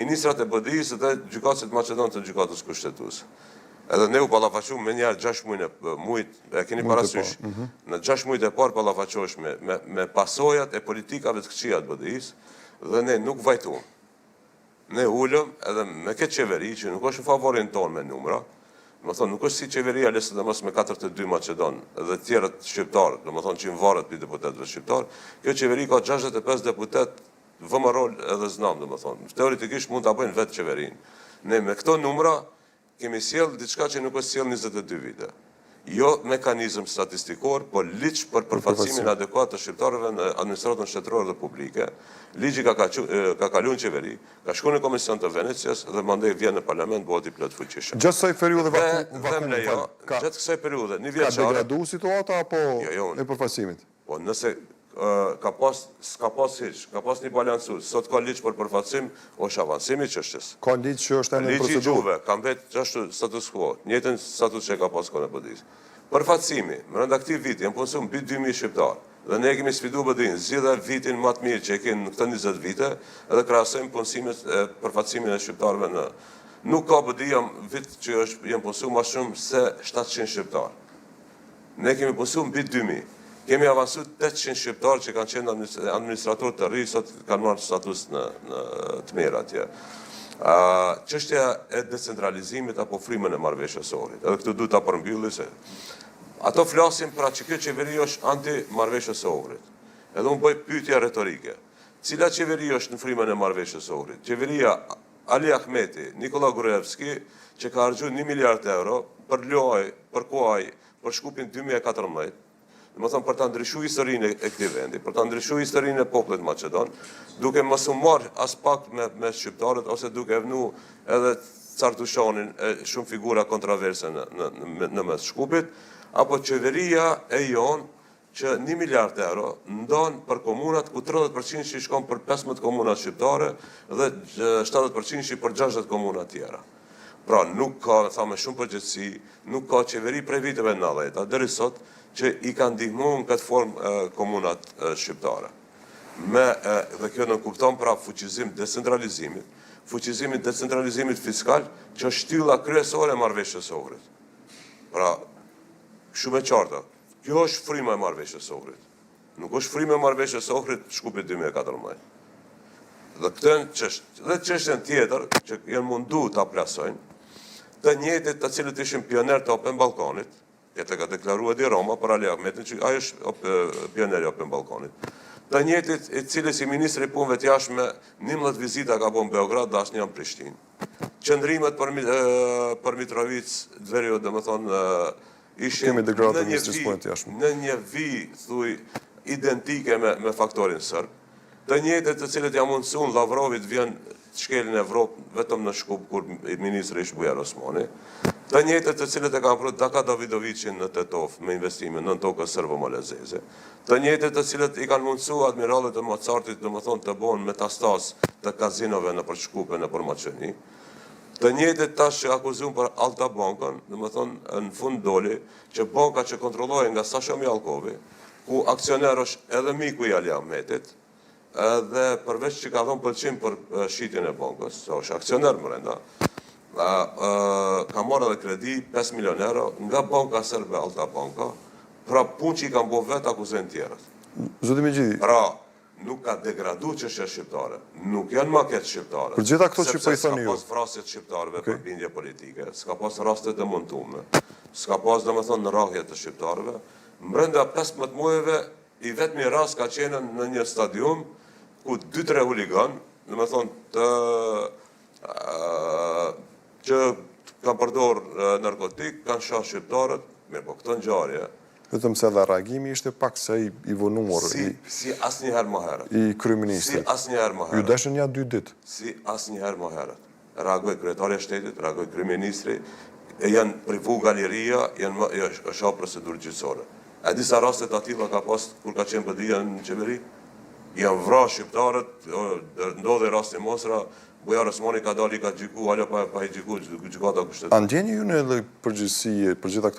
Ministrat e BDI-së dhe gjykatësit maqedonë të Gjykatës Kushtetuese. Edhe ne u ballafaquam menjëherë 6 muajt e mujt, e keni parasysh, mhm. në 6 muajt e parë ballafaqohesh me, me, me pasojat e politikave të këqija të BDI-së dhe ne nuk vajtuam. Ne ulëm edhe me këtë qeveri që nuk është në favorin tonë me numra, domethonë nuk është si qeveria LSDM-së me 42 Maqedon dhe tjerët shqiptarë, domethonë që varet prej deputetëve shqiptarë, kjo qeveri ka 65 deputet VMRO edhe Znam, domethonë. Teoretikisht mund ta bëjnë vetë qeverinë. Ne me këto numra kemi sjellë diçka që nuk është sjellë 22 vite. Jo mekanizëm statistikor, por ligj për përfaqësimin adekuat të shqiptarëve në administratën shtetërore dhe publike. Ligji ka, ka, ka kalu në qeveri, ka shku në Komision të Venecias dhe mandej vjen në parlament bëhet i plotfuqishëm. Gjatë kësaj periudhe vakum, vakum, jo, ka, gjatë kësaj periudhe, një vjeçare. Ka degradu situata apo jo, jo, e përfaqësimit? Po nëse ka pas, s'ka pas hiç, ka pas një balancu, sot ka ligj për përfaqësim, është avancimi i çështjes. Ka ligj që është ende në procedurë. Ligji i gjuhëve, ka mbet gjithashtu status quo, njëjtën status që e ka pas kohën e BDI-së. Përfaqësimi, brenda këtij viti janë punësuar mbi 2000 shqiptar dhe ne e kemi sfiduar BDI-n, zgjidhe vitin më të mirë që e ke në këto 20 vite dhe krahasojmë punësimet e përfaqësimin e shqiptarëve në Nuk ka BDI-ja vit që është janë punësuar më shumë se 700 shqiptar. Ne kemi punësu mbi 2000. Kemi avansu 800 shqiptarë që kanë qenë administrator të ri, sot kanë marrë status në, në të mirë atje. Çështja e decentralizimit apo frymën e marrëveshjes së Ohrit. Edhe këtu duhet ta përmbylli se ato flasin pra që kjo qeveri është anti marrëveshjes së Ohrit. Edhe unë bëj pyetje retorike. Cila qeveri është në frymën e marrëveshjes së Ohrit? Qeveria Ali Ahmeti, Nikola Gruevski, që ka harxhu 1 miliard euro për lojë, për kuaj, për Shkupin 2014, domethonë për ta ndryshu historinë e këtij vendi, për ta ndryshu historinë e popullit maqedon, duke mos u marrë as pak me, me shqiptarët ose duke e vnu edhe Car Dushanin e shumë figura kontraverse në, në, në, në mes Shkupit, apo qeveria e jonë që një miliard euro ndon për komunat ku 30% që shkon për 15 komunat shqiptare dhe 70% që për 60 komuna tjera. Pra nuk ka, tha me shumë përgjegjësi, nuk ka qeveri prej viteve 90-ta deri sot që i ka ndihmu në këtë formë komunat shqiptare. Me, dhe kjo nënkupton pra fuqizim decentralizimit, fuqizimit decentralizimit fiskal, që është shtylla kryesore e marrëveshjes së Ohrit. Pra, shumë e qarta, Kjo është fryma e marrëveshjes së Ohrit. Nuk është fryma e marrëveshjes së Ohrit Shkupit 2014. Dhe këtë çështje, dhe çështjen tjetër që janë mundu ta plasojnë, të njëjtit të cilët ishin pioner të Open Ballkanit, këtë ka deklaruar Edi Rama për Ali Ahmetin që ai është pioner i Open Ballkanit. Të njëjtit i cili si ministri i punëve të jashtme 11 vizita ka bërë në Beograd dhe asnjë në Prishtinë. Qëndrimet për për Mitrovicë të veriut, domethënë ishin Kemi deklaratë të Ministrisë Punëve të Jashtme. Në një vijë, thuj, identike me, me faktorin serb. Të njëjtët të cilët ja mundësuan Lavrovit vjen të shkelin në Evropë vetëm në Shkup kur ministri ish Bujar Osmani. Të njëjtët të cilët e kanë pru Daka Davidoviqin në Tetovë me investime nën tokën serbo-malazeze. Të njëjtët të cilët i kanë mundësu admiralit e Mozartit, domethënë të bëhen metastaz të kazinove nëpër Shkup e nëpër Maqedoni. Të njëjtët tash që akuzuan për Alta Bankën, domethënë në fund doli që banka që kontrollohej nga Sasho Mijallkovi, ku aksioner është edhe miku i Ali Ahmetit, edhe përveç që ka dhënë pëlqim për shitjen e bankës, se është aksioner mrenda, ka marrë edhe kredi 5 milion euro nga banka serbe Alta Banka, pra punë që i kanë bo vetë akuzojnë tjerët. Zoti Mexhiti. Pra, Nuk ka degradu çështja shqiptare. Nuk janë ma keq shqiptarët. Për gjitha këto që po i thoni ju. Sepse s'ka pas vrasje të shqiptarëve për bindje politike, s'ka pas raste të montume, s'ka pas domethënë rrahje të shqiptarëve. Mbrenda 15 muajve i vetmi rast ka qenë në një stadium ku 2-3 huligan, domethënë të që kanë përdor narkotik, kanë sha shqiptarët, mirëpo këto ngjarje Vetëm se edhe reagimi ishte pak sa i, i vonuar. Si, i, si asnjëherë më herët. I kryeministrit. Si asnjëherë më herët. Ju deshën nja dy ditë. Si asnjëherë më herët. Reagoi kryetari i shtetit, reagoi kryeministri, e janë privu nga liria, janë më, është hapë procedurë gjyqësore. E disa raste të atilla ka pas kur ka qenë BDI-ja në qeveri, janë vra shqiptarët, ndodhi rasti Mosra, Bujar Osmani ka dalë i ka gjyku, hala pa, pa i gjyku gjykata kushtetuese. A ndjeni ju një lloj përgjegjësie për gjitha këto?